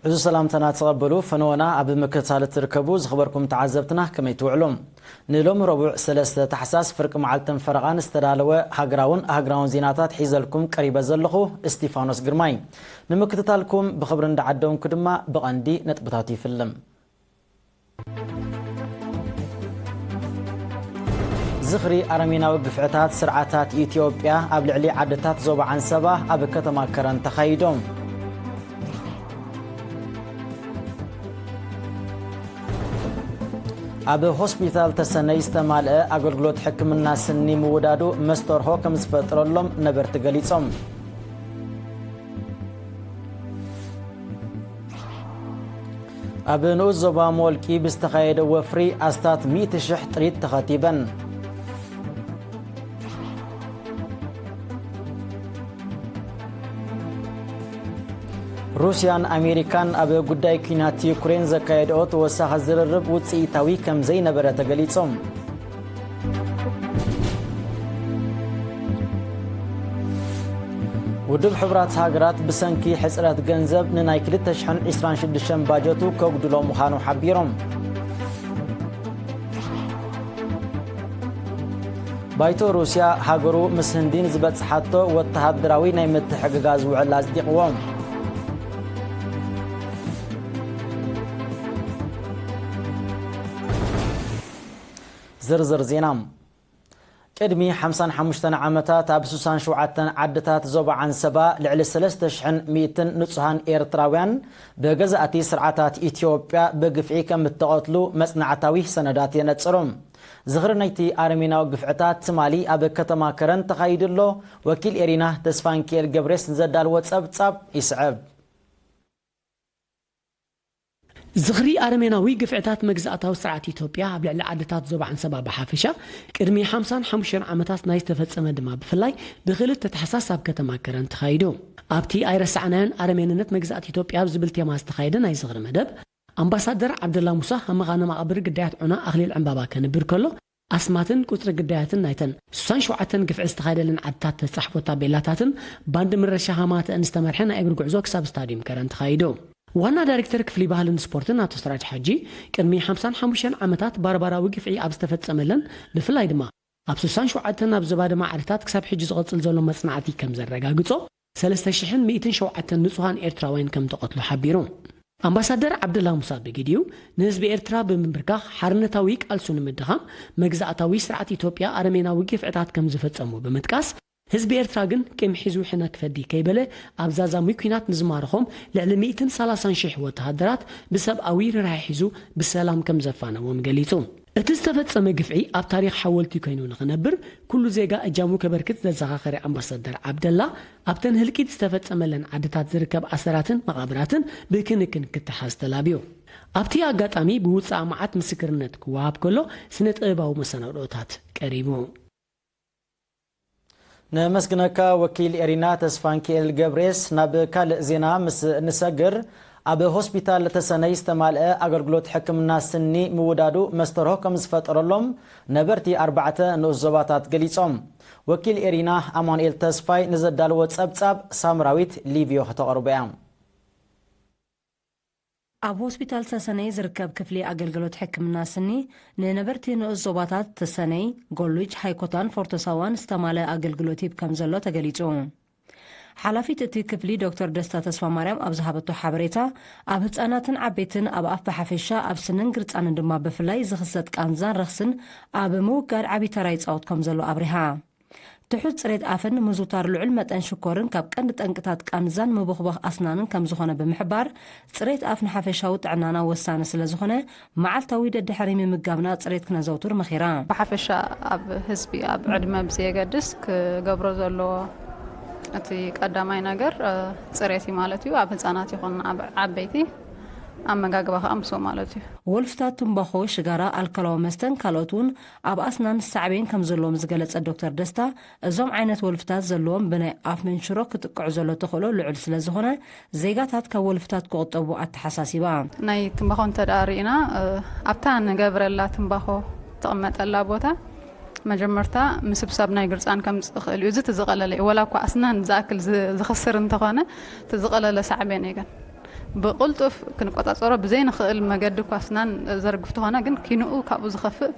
ሕዙ ሰላምታና ተቐበሉ። ፈነወና ኣብ ምክትታል እትርከቡ ዝኸበርኩም ተዓዘብትና ከመይ ትውዕሉ? ንሎሚ ረቡዕ ሰለስተ ታሕሳስ ፍርቂ መዓልትን ፈረቓን ዝተዳለወ ሃገራውን ኣህግራውን ዜናታት ሒዘልኩም ቀሪበ ዘለኹ እስቲፋኖስ ግርማይ። ንምክትታልኩም ብኽብሪ እንዳዓደምኩ ድማ ብቐንዲ ነጥብታቱ ይፍልም። ዝኽሪ ኣረሜናዊ ግፍዕታት ስርዓታት ኢትዮጵያ ኣብ ልዕሊ ዓድታት ዞባ ዓንሰባ ኣብ ከተማ ከረን ተኻይዶም። ኣብ ሆስፒታል ተሰነይ ዝተማልአ ኣገልግሎት ሕክምና ስኒ ምውዳዱ መስተርሆ ከም ዝፈጥረሎም ነበርቲ ገሊጾም። ኣብ ንኡስ ዞባ ሞልቂ ብዝተኻየደ ወፍሪ ኣስታት ሚእቲ ሽሕ ጥሪት ተኸቲበን። ሩስያን ኣሜሪካን ኣብ ጉዳይ ኲናት ዩክሬን ዘካየድኦ ተወሳኺ ዝርርብ ውጽኢታዊ ከም ዘይነበረ ተገሊጾም። ውድብ ሕቡራት ሃገራት ብሰንኪ ሕጽረት ገንዘብ ንናይ ክልተ ሽሕን ዕስራን ሽዱሽተን ባጀቱ ከጉድሎ ምዃኑ ሓቢሮም። ባይቶ ሩስያ ሃገሩ ምስ ህንዲ ንዝበጽሓቶ ወተሃደራዊ ናይ ምትሕግጋዝ ውዕል ኣጽዲቕዎ። ዝርዝር ዜና። ቅድሚ ሓምሳን ሓሙሽተን ዓመታት ኣብ ሱሳን ሸውዓተን ዓድታት ዞባ ዓንሰባ ልዕሊ ሰለስተ ሽሕን ሚእትን ንጹሃን ኤርትራውያን ብገዛእቲ ስርዓታት ኢትዮጵያ ብግፍዒ ከም እተቐትሉ መጽናዕታዊ ሰነዳት የነጽሩ። ዝኽሪ ናይቲ ኣረሜናዊ ግፍዕታት ትማሊ ኣብ ከተማ ከረን ተኻይዱ ኣሎ። ወኪል ኤሪና ተስፋንኪኤል ገብሬስ ንዘዳልዎ ጸብጻብ ይስዕብ። ዝኽሪ ኣረሜናዊ ግፍዕታት መግዛእታዊ ስርዓት ኢትዮጵያ ኣብ ልዕሊ ዓድታት ዞባ ዓንሰባ ብሓፈሻ፣ ቅድሚ ሓምሳን ሓሙሽተን ዓመታት ናይ ዝተፈጸመ ድማ ብፍላይ ብኽልተ ታሕሳስ ኣብ ከተማ ከረን ተኻይዱ። ኣብቲ ኣይረሳዕናዮን ኣረሜንነት መግዛእቲ ኢትዮጵያ ኣብ ዝብል ቴማ ዝተኻየደ ናይ ዝኽሪ መደብ፣ ኣምባሳደር ዓብደላ ሙሳ ኣብ መኻነ መቓብር ግዳያት ዑና ኣኽሊል ዕምባባ ከንብር ከሎ፣ ኣስማትን ቁጽሪ ግዳያትን ናይተን ሱሳን ሸውዓተን ግፍዒ ዝተኻየደለን ዓድታት ተጻሕፎ ታቤላታትን ባንድ ምረሻ ሃማተአን ዝተመርሐ ናይ እግሪ ጉዕዞ ክሳብ ስታድዩም ከረን ተኻይዱ። ዋና ዳይሬክተር ክፍሊ ባህልን ስፖርትን ኣቶ ስራጅ ሓጂ፣ ቅድሚ ሓምሳን ሓሙሽተን ዓመታት ባርባራዊ ግፍዒ ኣብ ዝተፈጸመለን፣ ብፍላይ ድማ ኣብ ሱሳን ሸውዓተን ኣብ ዝባደማ ዓድታት ክሳብ ሕጂ ዝቐጽል ዘሎ መጽናዕቲ ከም ዘረጋግጾ፣ ሰለስተ ሽሕን ሚእትን ሸውዓተን ንጹሃን ኤርትራውያን ከም ተቐትሉ ሓቢሩ። ኣምባሳደር ዓብደላ ሙሳ ብግዲኡ፣ ንህዝቢ ኤርትራ ብምንብርካኽ ሓርነታዊ ቃልሱ ንምድኻም መግዛእታዊ ስርዓት ኢትዮጵያ ኣረሜናዊ ግፍዕታት ከም ዝፈጸሙ ብምጥቃስ፣ ህዝቢ ኤርትራ ግን ቂም ሒዙ ሕነ ክፈዲ ከይበለ ኣብ ዛዛሚ ኲናት ንዝማረኾም ልዕሊ ሚእትን ሰላሳን ሽሕ ወተሃደራት ብሰብኣዊ ርህራሄ ሒዙ ብሰላም ከም ዘፋነዎም ገሊጹ። እቲ ዝተፈጸመ ግፍዒ ኣብ ታሪኽ ሓወልቲ ኮይኑ ንኽነብር ኩሉ ዜጋ እጃሙ ከበርክት ዘዘኻኸረ ኣምባሳደር ዓብደላ፣ ኣብተን ህልቂት ዝተፈጸመለን ዓድታት ዝርከብ ኣሰራትን መቓብራትን ብክንክን ክተሓዝ ተላብዩ። ኣብቲ ኣጋጣሚ ብውጻእ መዓት ምስክርነት ክወሃብ ከሎ፣ ስነ ጥበባዊ መሰናድኦታት ቀሪቡ። ነመስግነካ ወኪል ኤሪና ተስፋንኪኤል ገብሬስ። ናብ ካልእ ዜና ምስ እንሰግር፣ ኣብ ሆስፒታል ተሰነይ ዝተማልአ ኣገልግሎት ሕክምና ስኒ ምውዳዱ መስተርሆ ከም ዝፈጠረሎም ነበርቲ ኣርባዕተ ንኡስ ዞባታት ገሊጾም። ወኪል ኤሪና ኣማኑኤል ተስፋይ ንዘዳለዎ ጸብጻብ ሳምራዊት ሊቪዮ ከተቕርቦ እያ። ኣብ ሆስፒታል ሰሰነይ ዝርከብ ክፍሊ ኣገልግሎት ሕክምና ስኒ ንነበርቲ ንኡስ ዞባታት ተሰነይ፣ ጎሉጅ፣ ሃይኮታን ፎርቶሳዋን ዝተማልአ ኣገልግሎት ይህብ ከም ዘሎ ተገሊጹ። ሓላፊት እቲ ክፍሊ ዶክተር ደስታ ተስፋማርያም ኣብ ዝሃበቶ ሓበሬታ፣ ኣብ ህጻናትን ዓበይትን ኣብ ኣፍ ብሓፈሻ ኣብ ስንን ግርጻንን ድማ ብፍላይ ዝኽሰት ቃንዛን ረኽስን ኣብ ምውጋድ ዓቢ ተራ ይጻወት ከም ዘሎ ኣብሪሃ። ትሑት ጽሬት ኣፍን ምዝውታር ልዑል መጠን ሽኮርን ካብ ቀንዲ ጠንቅታት ቃንዛን ምብኽባኽ ኣስናንን ከም ዝኾነ ብምሕባር፣ ጽሬት ኣፍ ንሓፈሻዊ ጥዕናና ወሳኒ ስለ ዝኾነ፣ መዓልታዊ ደድሕሪ ምምጋብና ጽሬት ክነዘውትር መኺራ። ብሓፈሻ ኣብ ህዝቢ ኣብ ዕድመ ብዘየገድስ ክገብሮ ዘለዎ እቲ ቀዳማይ ነገር፣ እ፣ ጽሬት እዩ ማለት እዩ። ኣብ ህጻናት ይኹን ኣብ ዓበይቲ ኣመጋግባ ከኣ ምስኡ ማለት እዩ። ወልፍታት ትምባኾ፣ ሽጋራ፣ ኣልኮላዊ መስተን ካልኦት እውን ኣብ ኣስናን ሳዕቤን ከም ዘለዎም ዝገለጸ ዶክተር ደስታ፣ እዞም ዓይነት ወልፍታት ዘለዎም ብናይ ኣፍ መንሽሮ ክጥቅዑ ዘሎ ተኽእሎ ልዑል ስለ ዝኾነ፣ ዜጋታት ካብ ወልፍታት ክቑጠቡ ኣተሓሳሲባ። ናይ ትምባኾ እንተ ደኣ ርኢና፣ እ፣ ኣብታ ንገብረላ ትምባኾ ትቕመጠላ ቦታ መጀመርታ ምስብሳብ ናይ ግርጻን ከምጽእ ይኽእል እዩ። እዚ እቲ ዝቐለለ እዩ። ወላ እኳ ኣስናን ዝኣክል ዝ-፣ ዝኸስር እንተኾነ፣ እቲ ዝቐለለ ሳዕቤን እዩ ግን። ብቕልጡፍ ክንቆጻጸሮ ብዘይንኽእል መገዲ እኳ ኣስናን ዘርግፍ ተኾነ፣ ግን ኪንኡ ካብኡ ዝኸፍእ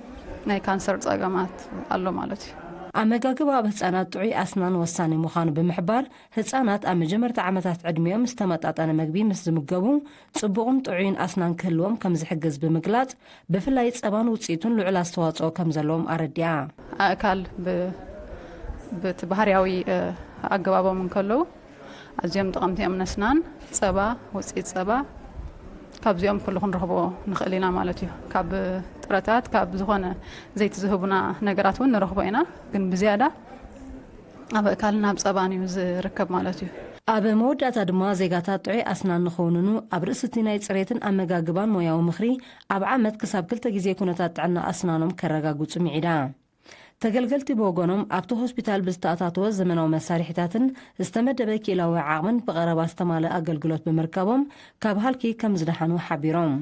ናይ ካንሰር ጸገማት ኣሎ ማለት እዩ። ኣመጋግባ ኣብ ህጻናት ጥዑይ ኣስናን ወሳኒ ምዃኑ ብምሕባር፣ ህጻናት ኣብ መጀመርታ ዓመታት ዕድሚኦም ዝተመጣጠነ መግቢ ምስ ዝምገቡ፣ ጽቡቕን ጥዑይን ኣስናን ክህልዎም ከም ዝሕግዝ ብምግላጽ፣ ብፍላይ ጸባን ውጽኢቱን ልዑል ኣስተዋጽኦ ከም ዘለዎም ኣረዲኣ። ኣእካል ብ-፣ በቲ ባህርያዊ፣ እ፣ ኣገባቦም እንከለዉ፣ ኣዝዮም ጠቐምቲ እዮም ነስናን። ጸባ፣ ውጽኢት ጸባ፣ ካብዚኦም ኩሉ ክንረኽቦ ንኽእል ኢና ማለት እዩ። ካብ ጥረታት፣ ካብ ዝኾነ ዘይቲ ዝህቡና ነገራት እውን ንረኽቦ ኢና፣ ግን ብዝያዳ ኣብ ኣእካልን ኣብ ጸባን እዩ ዝርከብ ማለት እዩ። ኣብ መወዳእታ ድማ ዜጋታት ጥዑይ ኣስናን ንኽውንኑ ኣብ ርእሲ እቲ ናይ ጽሬትን ኣመጋግባን ሞያዊ ምኽሪ ኣብ ዓመት ክሳብ ክልተ ግዜ ኩነታት ጥዕና ኣስናኖም ከረጋግጹ ምዒዳ። ተገልገልቲ ብወገኖም ኣብቲ ሆስፒታል ብዝተኣታተወ ዘመናዊ መሳርሒታትን ዝተመደበ ክኢላዊ ዓቕምን ብቐረባ ዝተማልአ ኣገልግሎት ብምርካቦም ካብ ሃልኪ ከም ዝደሓኑ ሓቢሮም።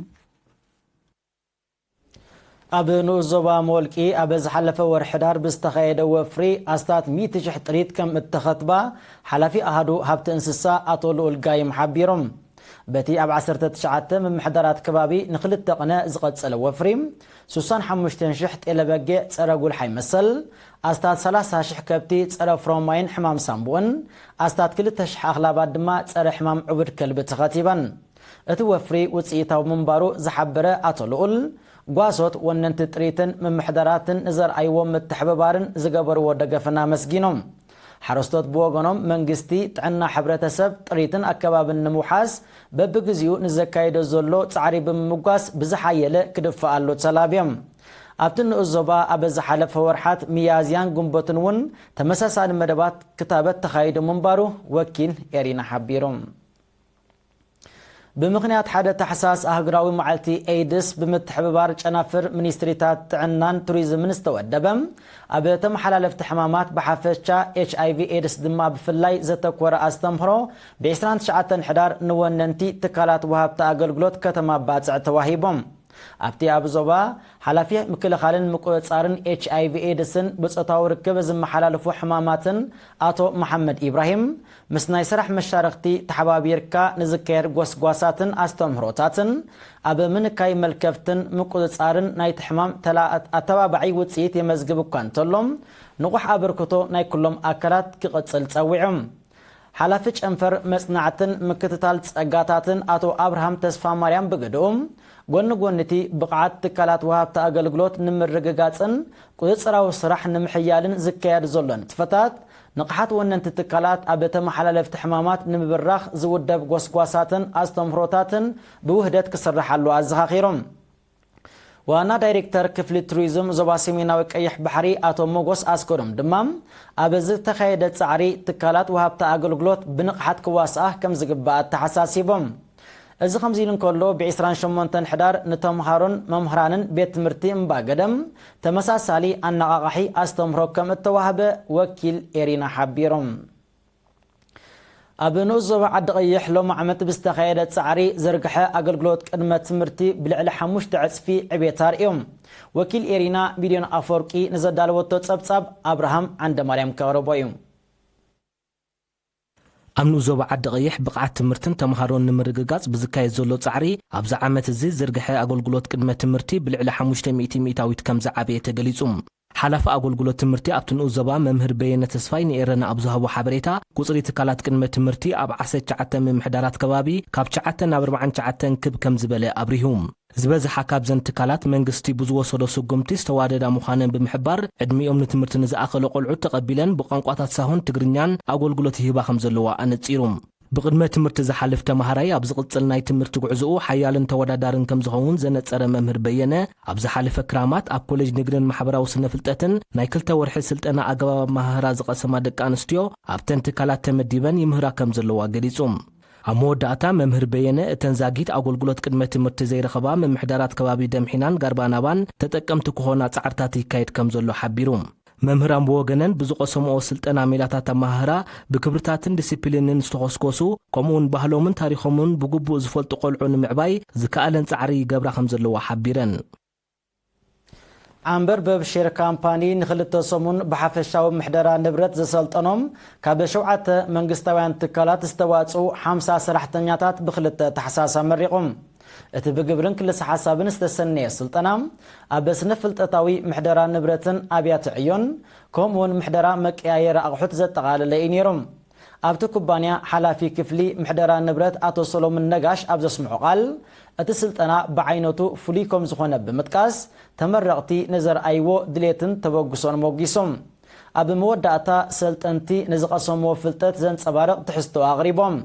ኣብ ንኡስ ዞባ መወልቂ ኣብ ዝሓለፈ ወርሒ ሕዳር ብዝተኻየደ ወፍሪ ኣስታት ሚእቲ ሽሕ ጥሪት ከም እተኸትባ ሓላፊ ኣሃዱ ሃብቲ እንስሳ ኣቶ ልኡል ጋይም ሓቢሮም። በቲ ኣብ ዓሰርተ ትሽዓተ ምምሕዳራት ከባቢ ንኽልተ ቅነ ዝቐጸለ ወፍሪ፣ ስሳን ሓሙሽተን ሽሕ ጤለ በጊዕ ጸረ ጉልሓይ መሰል፣ ኣስታት ሰላሳ ሽሕ ከብቲ ጸረ ፍሮማይን ሕማም ሳምቡእን፣ ኣስታት ክልተ ሽሕ ኣኽላባት ድማ ጸረ ሕማም ዕቡድ ከልቢ ተኸቲበን። እቲ ወፍሪ ውጽኢታዊ ምንባሩ ዝሓበረ ኣቶ ልኡል፣ ጓሶት ወነንቲ ጥሪትን ምምሕዳራትን ንዘርኣይዎ ምትሕብባርን ዝገበርዎ ደገፍን ኣመስጊኖም። ሓረስቶት ብወገኖም፣ መንግስቲ ጥዕና ሕብረተሰብ፣ ጥሪትን ኣከባብን ንምውሓስ በብግዚኡ ንዘካየዶ ዘሎ ጻዕሪ ብምምጓስ፣ ብዝሓየለ ክድፍኣሉ ተላብዮም። ኣብቲ ንኡስ ዞባ ኣብ ዝሓለፈ ወርሓት ሚያዝያን ግንቦትን እውን ተመሳሳሊ መደባት ክታበት ተኻይዱ ምንባሩ ወኪል ኤሪና ሓቢሩ። ብምኽንያት ሓደ ታሕሳስ ኣህጉራዊ መዓልቲ ኤይድስ፣ ብምትሕብባር ጨናፍር ሚኒስትሪታት ጥዕናን ቱሪዝምን ዝተወደበ፣ ኣብ ተመሓላለፍቲ ሕማማት ብሓፈሻ ኤች ኣይ ቪ ኤድስ ድማ ብፍላይ ዘተኮረ ኣስተምህሮ፣ ብ ዕስራን ትሽዓተን ሕዳር ንወነንቲ ትካላት ወሃብቲ ኣገልግሎት ከተማ ባጽዕ ተዋሂቦም። ኣብቲ ኣብ ዞባ ሓላፊ ምክልኻልን ምቁጽጻርን ኤች ኣይ ቪ ኤድስን ብጾታዊ ርክብ ዝመሓላለፉ ሕማማትን ኣቶ መሓመድ ኢብራሂም፣ ምስ ናይ ስራሕ መሻርኽቲ ተሓባቢርካ ንዝካየድ ጎስጓሳትን ኣስተምህሮታትን ኣብ ምንካይ መልከፍትን ምቁጽጻርን ናይቲ ሕማም ተላ-፣ ኣተባባዒ ውጽኢት የመዝግብ እኳ እንተሎ፣ ንቑሕ ኣበርክቶ ናይ ኩሎም ኣካላት ክቕጽል ጸዊዖም። ሓላፊ ጨንፈር መጽናዕትን ምክትታል ጸጋታትን ኣቶ ኣብርሃም ተስፋማርያም ብግድኡ፣ ጎኒ ጎኒ እቲ ብቕዓት ትካላት ወሃብቲ ኣገልግሎት ንምርግጋጽን ቁጽጽራዊ ስራሕ ንምሕያልን ዝካየድ ዘሎ ንጥፈታት፣ ንቕሓት ወነንቲ ትካላት ኣብ ተመሓላለፍቲ ሕማማት ንምብራኽ ዝውደብ ጎስጓሳትን ኣስተምህሮታትን ብውህደት ክስርሓሉ ኣዘኻኺሮም። ዋና ዳይሬክተር ክፍሊ ቱሪዝም ዞባ ሰሜናዊ ቀይሕ ባሕሪ ኣቶ ሞጎስ ኣስገዶም ድማ፣ ኣብ ዝተኻየደ ጻዕሪ ትካላት ወሃብቲ ኣገልግሎት ብንቕሓት ክዋስኣ ከም ዝግባእ ኣተሓሳሲቦም። እዚ ከምዚ ኢሉ እንከሎ፣ ብ ዕስራን ሸሞንተን ሕዳር ንተምሃሮን መምህራንን ቤት ትምህርቲ እምባገደም ተመሳሳሊ ኣነቓቓሒ ኣስተምህሮ ከም እተዋህበ ወኪል ኤሪና ሓቢሮም። ኣብ ንኡስ ዞባ ዓዲ ቀይሕ ሎሚ ዓመት ብዝተኻየደ ጻዕሪ ዝርግሐ ኣገልግሎት ቅድመ ትምህርቲ ብልዕሊ ሓሙሽተ ዕጽፊ ዕቤት ኣርእዮም። ወኪል ኤሪና ሚልዮን ኣፈወርቂ ንዘዳለወቶ ጸብጻብ ኣብርሃም ዓንደማርያም ከቕርቦ እዩ። ኣብ ንኡስ ዞባ ዓዲ ቀይሕ ብቕዓት ትምህርትን ተምሃሮን ንምርግጋጽ ብዝካየድ ዘሎ ጻዕሪ፣ ኣብዚ ዓመት እዚ ዝርግሐ ኣገልግሎት ቅድመ ትምህርቲ ብልዕሊ ሓሙሽተ ሚእቲ ሚእታዊት ከም ዝዓበየ ተገሊጹ። ሓላፊ ኣገልግሎት ትምህርቲ ኣብቲ ንኡስ ዞባ መምህር በየነ ተስፋይ ንኤረና ኣብ ዝሃቦ ሓበሬታ፣ ቁጽሪ ትካላት ቅድመ ትምህርቲ ኣብ ዓሰርተ ትሽዓተ ምምሕዳራት ከባቢ ካብ ትሽዓተ ናብ ኣርባዓን ትሽዓተን ክብ ከም ዝበለ ኣብሪሁ። ዝበዝሓ ካብዘን ትካላት መንግስቲ ብዝወሰዶ ስጉምቲ ዝተዋደዳ ምዃነን ብምሕባር፣ ዕድሚኦም ንትምህርቲ ንዝኣኸለ ቆልዑት ተቐቢለን ብቋንቋታት ሳሆን ትግርኛን ኣገልግሎት ይህባ ከም ዘለዋ ኣነጺሩ። ብቕድመ ትምህርቲ ዝሓልፍ ተማሃራይ ኣብ ዝቕጽል ናይ ትምህርቲ ጉዕዞኡ ሓያልን ተወዳዳርን ከም ዝኸውን ዘነጸረ መምህር በየነ፣ ኣብ ዝሓለፈ ክራማት ኣብ ኮሌጅ ንግድን ማሕበራዊ ስነ ፍልጠትን ናይ ክልተ ወርሒ ስልጠና ኣገባብ ኣመሃህራ ዝቐሰማ ደቂ ኣንስትዮ ኣብተን ትካላት ተመዲበን ይምህራ ከም ዘለዋ ገሊጹ። ኣብ መወዳእታ መምህር በየነ፣ እተን ዛጊት ኣገልግሎት ቅድመ ትምህርቲ ዘይረኸባ ምምሕዳራት ከባቢ ደምሒናን ጋርባናባን ተጠቀምቲ ክኾና ጻዕርታት ይካየድ ከም ዘሎ ሓቢሩ። መምህራን ብወገነን ብዝቐሰምኦ ስልጠና ሜላታት ኣመሃህራ ብክብርታትን ዲሲፕሊንን ዝተኾስኮሱ፣ ከምኡውን ባህሎምን ታሪኾምን ብግቡእ ዝፈልጡ ቆልዑ ንምዕባይ ዝከኣለን ጻዕሪ ይገብራ ከም ዘለዋ ሓቢረን። ዓንበርበብ ሼር ካምፓኒ ንኽልተ ሰሙን ብሓፈሻዊ ምሕደራ ንብረት ዘሰልጠኖም ካብ ሸውዓተ መንግስታውያን ትካላት ዝተዋጽኡ ሓምሳ ሰራሕተኛታት ብኽልተ ታሕሳስ ኣመሪቑ። እቲ ብግብርን ክልሰ ሓሳብን ዝተሰነየ ስልጠና ኣብ ስነ ፍልጠታዊ ምሕደራ ንብረትን ኣብያተ ዕዮን ከምኡውን ምሕደራ መቀያየሪ ኣቑሑት ዘጠቓለለ እዩ ነይሩ። ኣብቲ ኩባንያ ሓላፊ ክፍሊ ምሕደራ ንብረት ኣቶ ሰሎሙን ነጋሽ ኣብ ዘስምዖ ቃል፣ እቲ ስልጠና ብዓይነቱ ፍሉይ ከም ዝኾነ ብምጥቃስ፣ ተመረቕቲ ንዘርኣይዎ ድሌትን ተበግሶን ሞጊሶም። ኣብ መወዳእታ፣ ሰልጠንቲ ንዝቐሰምዎ ፍልጠት ዘንጸባርቕ ትሕዝቶ ኣቕሪቦም።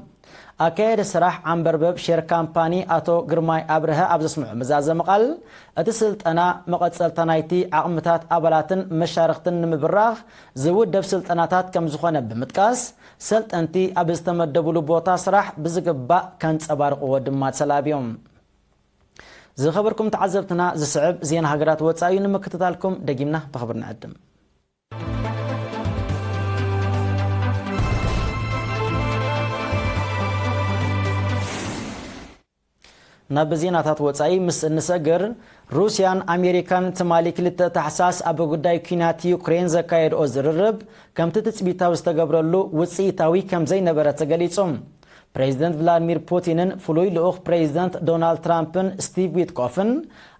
ኣካየዲ ስራሕ ዓንበርበብ ሼር ካምፓኒ ኣቶ ግርማይ ኣብርሀ ኣብ ዘስምዖ መዛዘሚ ቃል፣ እቲ ስልጠና መቐጸልታ ናይቲ ዓቕምታት ኣባላትን መሻርኽትን ንምብራኽ ዝውደብ ስልጠናታት ከም ዝኾነ ብምጥቃስ፣ ሰልጠንቲ ኣብ ዝተመደብሉ ቦታ ስራሕ ብዝግባእ ከንጸባርቕዎ ድማ ተላብዮም። ዝኸበርኩም ተዓዘብትና፣ ዝስዕብ ዜና ሃገራት ወጻኢ እዩ። ንምክትታልኩም ደጊምና ብኽብሪ ንዕድም። ናብ ዜናታት ወጻኢ ምስ እንሰግር፣ ሩስያን ኣሜሪካን ትማሊ ክልተ ታሕሳስ ኣብ ጉዳይ ኲናት ዩክሬን ዘካየድኦ ዝርርብ ከምቲ ትጽቢታዊ ዝተገብረሉ ውጽኢታዊ ከም ዘይነበረ ተገሊጹ። ፕሬዚደንት ቭላድሚር ፑቲንን ፍሉይ ልኡኽ ፕሬዚደንት ዶናልድ ትራምፕን ስቲቭ ዊትኮፍን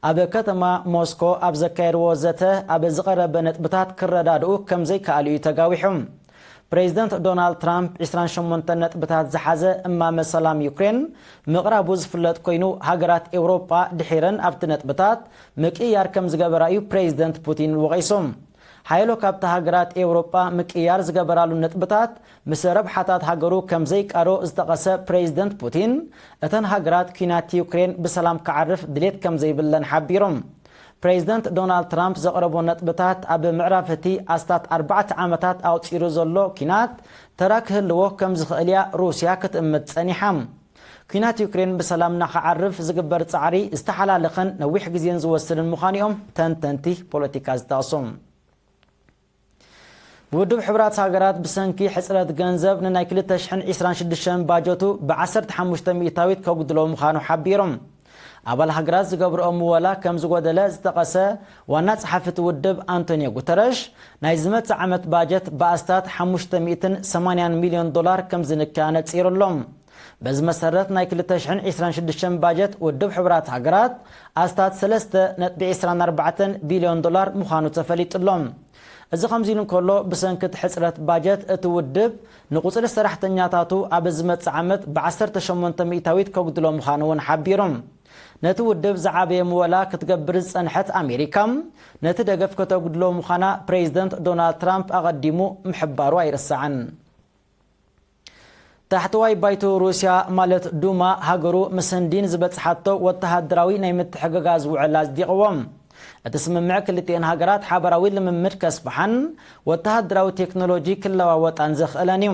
ኣብ ከተማ ሞስኮ ኣብ ዘካየድዎ ዘተ ኣብ ዝቐረበ ነጥብታት ክረዳድኡ ከም ዘይከኣሉ እዩ ተጋዊሑ። ፕሬዚደንት ዶናልድ ትራምፕ ዕስራን ሸሞንተን ነጥብታት ዝሓዘ እማመ ሰላም ዩክሬን ምቕራቡ ዝፍለጥ ኮይኑ፣ ሃገራት ኤውሮጳ ድሒረን ኣብቲ ነጥብታት ምቅይያር ከም ዝገበራ እዩ ፕሬዚደንት ፑቲን ወቒሱ። ሓያሎ ካብቲ ሃገራት ኤውሮጳ ምቅይያር ዝገበራሉ ነጥብታት ምስ ረብሓታት ሃገሩ ከም ዘይቃዶ ዝጠቐሰ ፕሬዚደንት ፑቲን፣ እተን ሃገራት ኲናት ዩክሬን ብሰላም ክዓርፍ ድሌት ከም ዘይብለን ሓቢሩ። ፕሬዚደንት ዶናልድ ትራምፕ ዘቕረቦ ነጥብታት ኣብ ምዕራፍ እቲ ኣስታት ኣርባዕተ ዓመታት ኣቑጺሩ ዘሎ ኲናት ተራ ክህልዎ ከም ዝኽእል እያ ሩስያ ክትእምት ጸኒሓ። ኲናት ዩክሬን ብሰላም ንኽዓርፍ ዝግበር ጻዕሪ ዝተሓላለኸን ነዊሕ ግዜን ዝወስድን ምዃኑ እዮም ተንተንቲ ፖለቲካ ዝጠቕሱ። ውድብ ሕቡራት ሃገራት ብሰንኪ ሕጽረት ገንዘብ ንናይ ክልተ ሽሕን ዕስራን ሽዱሽተን ባጀቱ ብዓሰርተ ሓሙሽተ ሚእታዊት ከጉድሎ ምዃኑ ሓቢሩ። ኣባል ሃገራት ዝገብርኦ ምወላ ከም ዝጎደለ ዝጠቐሰ ዋና ጸሓፊ እቲ ውድብ ኣንቶኒዮ ጉተረሽ፣ ናይ ዝመጽእ ዓመት ባጀት ብኣስታት ሓሙሽተ ሚእትን ሰማንያን ሚልዮን ዶላር ከም ዝንከ ኣነጺሩ ኣሎ። በዚ መሰረት፣ ናይ ክልተ ሽሕን ዕስራን ሽዱሽተን ባጀት ውድብ ሕቡራት ሃገራት ኣስታት ሰለስተ ነጥቢ ዕስራን ኣርባዕተን ቢልዮን ዶላር ምዃኑ ተፈሊጡ ኣሎ። እዚ ከምዚ ኢሉ እንከሎ፣ ብሰንኪ እቲ ሕጽረት ባጀት እቲ ውድብ ንቁጽሪ ሰራሕተኛታቱ ኣብ ዝመጽእ ዓመት ብዓሰርተ ሸሞንተ ሚእታዊት ከጉድሎ ምዃኑ እውን ሓቢሩ። ነቲ ውድብ ዝዓበየ ምወላ ክትገብር ዝጸንሐት ኣሜሪካ፣ ነቲ ደገፍ ከተጉድሎ ምዃና ፕሬዚደንት ዶናልድ ትራምፕ ኣቐዲሙ ምሕባሩ ኣይርሳዕን። ታሕተዋይ ባይቶ ሩስያ ማለት ዱማ ሃገሩ ምስ ህንዲ ንዝበጽሓቶ ወተሃደራዊ ናይ ምትሕግጋዝ ውዕል ኣጽዲቕዎ። እቲ ስምምዕ ክልቲኤን ሃገራት ሓበራዊ ልምምድ ከስፍሓን ወተሃደራዊ ቴክኖሎጂ ክለዋወጣን ዘኽእለን እዩ።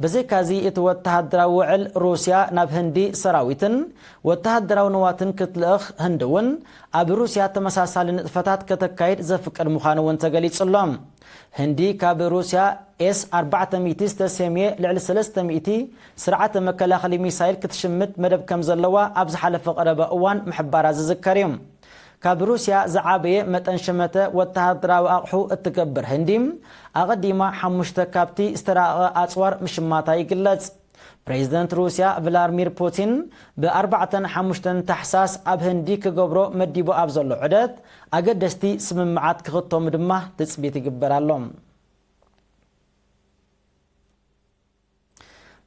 ብዘይካዚ እቲ ወተሃደራዊ ውዕል ሩስያ ናብ ህንዲ ሰራዊትን ወተሃደራዊ ንዋትን ክትልእኽ፣ ህንዲ እውን ኣብ ሩስያ ተመሳሳሊ ንጥፈታት ከተካይድ ዘፍቅድ ምዃኑ እውን ተገሊጹ ኣሎ። ህንዲ ካብ ሩስያ ኤስ ኣርባዕተ ሚእቲ ዝተሰምየ ልዕሊ ሰለስተ ሚእቲ ስርዓተ መከላኸሊ ሚሳይል ክትሽምት መደብ ከም ዘለዋ ኣብ ዝሓለፈ ቀረባ እዋን ምሕባራ ዝዝከር እዩ። ካብ ሩስያ ዝዓበየ መጠን ሸመተ ወተሃደራዊ ኣቕሑ እትገብር ህንዲ፣ ኣቐዲማ ሓሙሽተ ካብቲ ዝተራቐቐ ኣጽዋር ምሽማታ ይግለጽ። ፕሬዚደንት ሩስያ ቭላድሚር ፑቲን ብኣርባዕተን ሓሙሽተን ታሕሳስ ኣብ ህንዲ ክገብሮ መዲቡ ኣብ ዘሎ ዑደት ኣገደስቲ ስምምዓት ክኽተሙ ድማ ትጽቢት ይግበር ኣሎ።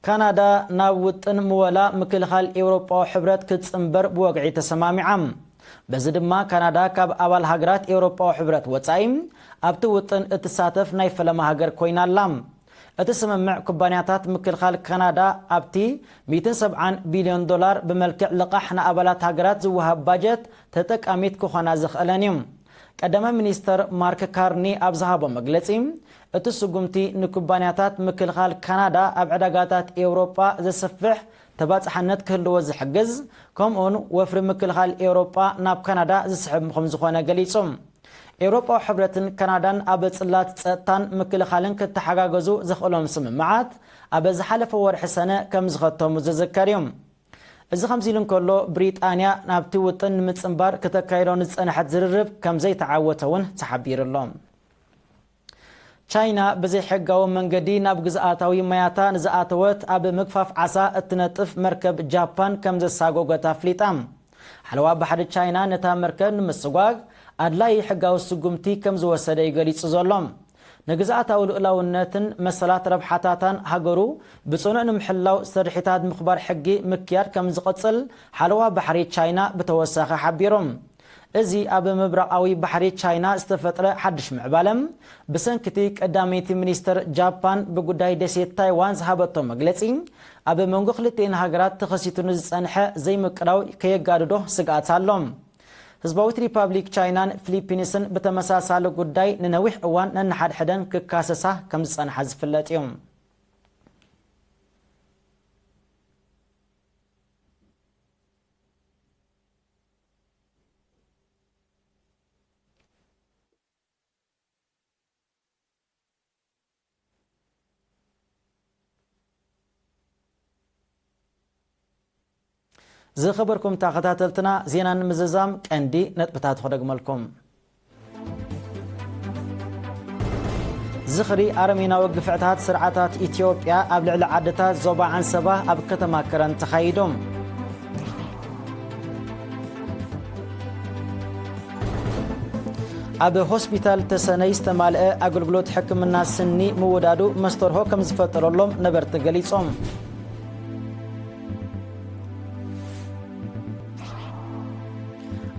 ካናዳ ናብ ውጥን ምወላ ምክልኻል ኤውሮጳዊ ሕብረት ክትጽንበር ብወግዒ ተሰማሚዓ። በዚ ድማ ካናዳ ካብ ኣባል ሃገራት ኤውሮጳዊ ሕብረት ወጻኢ ኣብቲ ውጥን እትሳተፍ ናይ ፈለማ ሃገር ኮይና ኣላ። እቲ ስምምዕ ኩባንያታት ምክልኻል ካናዳ ኣብቲ ሚእትን ሰብዓን ቢልዮን ዶላር ብመልክዕ ልቓሕ ንኣባላት ሃገራት ዝወሃብ ባጀት ተጠቃሚት ክኾና ዘኽእለን እዩ። ቀዳማይ ሚኒስተር ማርክ ካርኒ ኣብ ዝሃቦ መግለጺ፣ እቲ ስጉምቲ ንኩባንያታት ምክልኻል ካናዳ ኣብ ዕዳጋታት ኤውሮጳ ዘስፍሕ ተባጻሕነት ክህልዎ ዝሕግዝ፣ ከምኡውን ወፍሪ ምክልኻል ኤውሮጳ ናብ ካናዳ ዝስሕብ ከም ዝኾነ ገሊጹ። ኤውሮጳዊ ሕብረትን ካናዳን ኣብ ጽላት ጸጥታን ምክልኻልን ክተሓጋገዙ ዘኽእሎም ስምምዓት ኣብ ዝሓለፈ ወርሒ ሰነ ከም ዝኸተሙ ዝዝከር እዩ። እዚ ከምዚ ኢሉ እንከሎ፣ ብሪጣንያ ናብቲ ውጥን ንምጽንባር ከተካይዶ ንዝጸንሐት ዝርርብ ከም ዘይተዓወተ እውን ተሓቢሩ ኣሎ። ቻይና ብዘይሕጋዊ መንገዲ ናብ ግዝኣታዊ ማያታ ንዝኣተወት ኣብ ምግፋፍ ዓሳ እትነጥፍ መርከብ ጃፓን ከም ዘሳጎገት ኣፍሊጣ። ሓለዋ ባሕሪ ቻይና ነታ መርከብ ንምስጓግ ኣድላዪ ሕጋዊ ስጉምቲ ከም ዝወሰደ እዩ ገሊጹ ዘሎ። ንግዝኣታዊ ልኡላውነትን መሰላት ረብሓታታን ሃገሩ ብጽኑዕ ንምሕላው ስርሒታት ምኽባር ሕጊ ምክያድ ከም ዝቐጽል ሓለዋ ባሕሪ ቻይና ብተወሳኺ ሓቢሩ። እዚ ኣብ ምብራቓዊ ባሕሪ ቻይና ዝተፈጥረ ሓድሽ ምዕባለ፣ ብሰንኪቲ ቀዳመይቲ ሚኒስተር ጃፓን ብጉዳይ ደሴት ታይዋን ዝሃበቶ መግለጺ፣ ኣብ መንጎ ክልቲኤን ሃገራት ተኸሲቱ ንዝጸንሐ ዘይምቅዳው ከየጋድዶ ስግኣት ኣሎ። ህዝባዊት ሪፓብሊክ ቻይናን ፊሊፒንስን ብተመሳሳሊ ጉዳይ ንነዊሕ እዋን ነንሓድሕደን ክካሰሳ ከም ዝጸንሓ ዝፍለጥ እዩ። ዝኸበርኩም ተኸታተልትና፣ ዜና ንምዝዛም ቀንዲ ነጥብታት ክደግመልኩም። ዝኽሪ ኣረሜናዊ ግፍዕታት ስርዓታት ኢትዮጵያ ኣብ ልዕሊ ዓድታት ዞባ ዓንሰባ ኣብ ከተማ ከረን ተኻይዱ። ኣብ ሆስፒታል ተሰነይ ዝተማልአ ኣገልግሎት ሕክምና ስኒ ምውዳዱ መስተርሆ ከም ዝፈጠረሎም ነበርቲ ገሊጾም።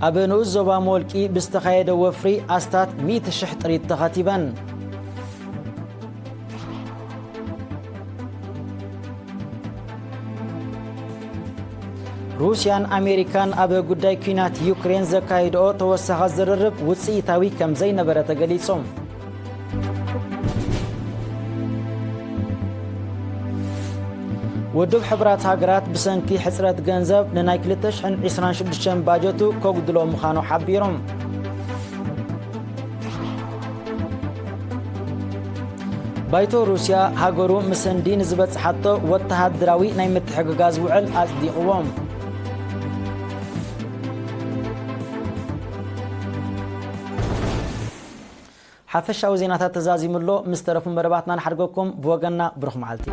ኣብ ንኡስ ዞባ ሞልቂ ብዝተኻየደ ወፍሪ ኣስታት ሚእቲ ሽሕ ጥሪት ተኸቲበን። ሩስያን ኣሜሪካን ኣብ ጉዳይ ኲናት ዩክሬን ዘካይድኦ ተወሳኺ ዝርርብ ውጽኢታዊ ከም ዘይነበረ ተገሊጹ። ውድብ ሕቡራት ሃገራት ብሰንኪ ሕጽረት ገንዘብ ንናይ ክልተ ሽሕን ዕስራን ሽዱሽተን ባጀቱ ከጉድሎ ምዃኑ ሓቢሩ። ባይቶ ሩስያ ሃገሩ ምስ ህንዲ ንዝበጽሓቶ ወተሃደራዊ ናይ ምትሕግጋዝ ውዕል ኣጽዲቕዎ። ሓፈሻዊ ዜናታት ተዛዚሙ ኣሎ። ምስ ተረፉ መደባትና ንሓድገኩም። ብወገንና ብሩኽ መዓልቲ።